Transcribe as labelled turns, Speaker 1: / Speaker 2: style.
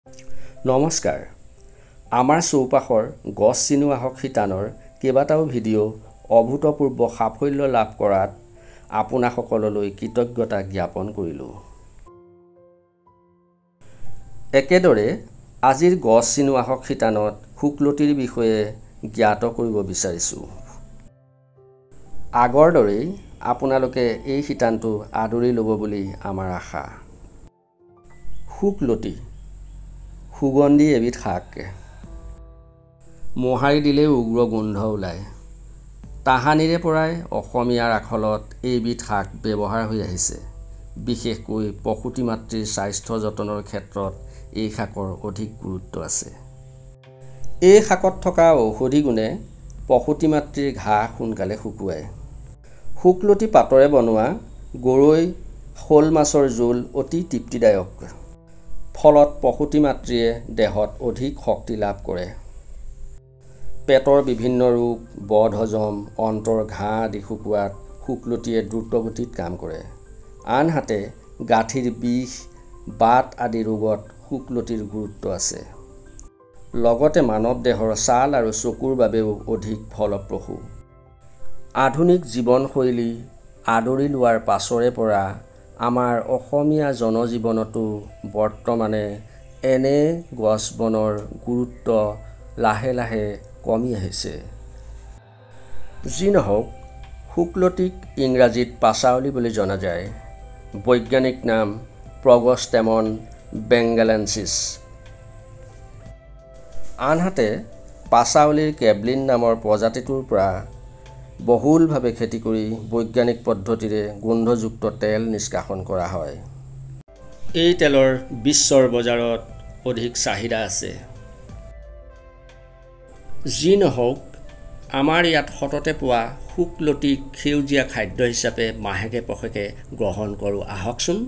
Speaker 1: নমস্কাৰ। আমাৰ চৌপাশৰ গছ চিনো আহক শিতানৰ কেইবাটাও ভিডিঅ' অভূতপূৰ্ব সাফল্য লাভ কৰাত আপোনাসকললৈ কৃতজ্ঞতা জ্ঞাপন কৰিলোঁ। একেদৰে আজিৰ গছ চিনো আহক শিতানত শুকলতিৰ বিষয়ে জ্ঞাত কৰিব বিচাৰিছোঁ। আগৰ দৰেই আপোনালোকে এই শিতানটো আদৰি ল'ব বুলি আমাৰ আশা। শুকলতি সুগন্ধি এবিধ শাক। মোহাৰি দিলেই উগ্ৰ গোন্ধ ওলায়। তাহানিৰে পৰাই অসমীয়াৰ আখলত এইবিধ শাক ব্যৱহাৰ হৈ আহিছে। বিশেষকৈ প্ৰসূতি মাতৃৰ স্বাস্থ্য যতনৰ ক্ষেত্ৰত এই শাকৰ অধিক গুৰুত্ব আছে। এই শাকত থকা ঔষধি গুণে প্ৰসূতি মাতৃৰ ঘাঁ সোনকালে শুকুৱায়। শুকলতি পাতৰে বনোৱা গৰৈ শ'ল মাছৰ জোল অতি তৃপ্তিদায়ক। ফলত প্ৰসূতি মাতৃয়ে দেহত অধিক শক্তি লাভ কৰে। পেটৰ বিভিন্ন ৰোগ, বদহজম, অন্ত্ৰৰ ঘাঁ আদি শুকুৱাত শুকলতিয়ে দ্ৰুতগতিত কাম কৰে। আনহাতে গাঁঠিৰ বিষ, বাত আদি ৰোগত শুকলতিৰ গুৰুত্ব আছে। লগতে মানৱ দেহৰ ছাল আৰু চকুৰ বাবেও অধিক ফলপ্ৰসূ। আধুনিক জীৱনশৈলী আদৰি লোৱাৰ পাছৰে পৰা আমাৰ অসমীয়া জনজীৱনতো বৰ্তমানে এনে গছ বনৰ গুৰুত্ব লাহে লাহে কমি আহিছে। যি নহওক, শুকলতিক ইংৰাজীত পাচাউলি বুলি জনা যায়। বৈজ্ঞানিক নাম প্ৰগষ্টেমন বেংগালেনছিছ। আনহাতে পাচাউলিৰ কেবলিন নামৰ প্ৰজাতিটোৰ পৰা বহুলভাৱে খেতি কৰি বৈজ্ঞানিক পদ্ধতিৰে গোন্ধযুক্ত তেল নিষ্কাশন কৰা হয়। এই তেলৰ বিশ্বৰ বজাৰত অধিক চাহিদা আছে। যি নহওক, আমাৰ ইয়াত সততে পোৱা শুকলতিক সেউজীয়া খাদ্য হিচাপে মাহেকে পষেকে গ্ৰহণ কৰোঁ আহকচোন।